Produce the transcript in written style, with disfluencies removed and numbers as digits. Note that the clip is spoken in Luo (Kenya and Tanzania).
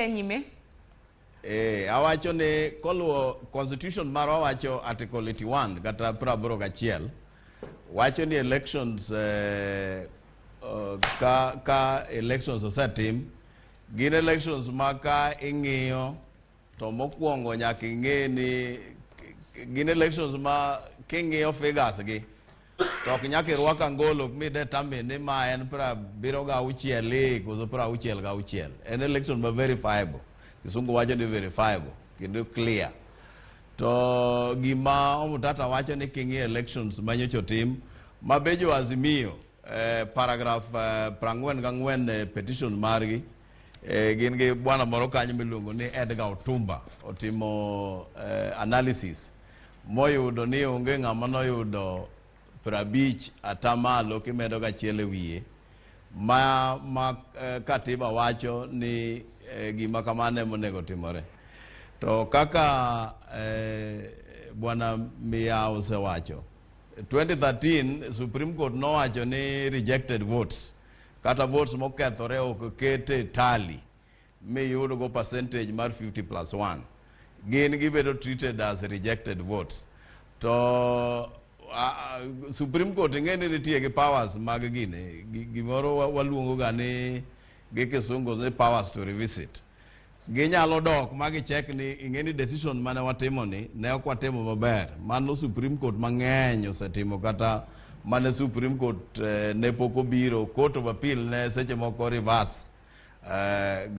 Nyime. Awacho ni koluwo constitution marwa, wacho article 81 kata 81 wacho ni elections, ka elections osetim, gin elections ma ka ing'iyo to mokwongo nyaka ing'e ni gin elections ma king'iyo figures gi to ok nyaka irwak angolo mi determine ni ma en 76 koso 66. En election ma verifiable, kisungu wacho ni verifiable kendo clear. To gima Omutata wacho ni king'iyo elections manyocha otim ma be jo Azimio, paragraph 44 petition margi, gin gi bwana moro kanyo miluongo ni Edgar Otumba otimo analysis moyudo ni onge ng'ama noyudo 50 atamalo kimedo gachiel e wiye ma katiba wacho ni gima kamano ema onego timore. To kaka bwana Miya osewacho, 2013 Supreme Court nowacho ni rejected votes kata votes mokethore ok ket e tally miyudgo percentage mar 50 plus 1, gin gibedo treated as rejected votes. To Supreme Court ing'e ni nitie gi powers mag gine, gimoro waluongo ga ni gi kisungu ni powers to revisit. Ginyalo dok ma gicheck ni ing'e ni decision mane watimo ni ne ok watimo maber. Mano Supreme Court mang'eny osetimo, kata mane Supreme Court ne pok obiro, Court of Appeal ne seche moko reverse.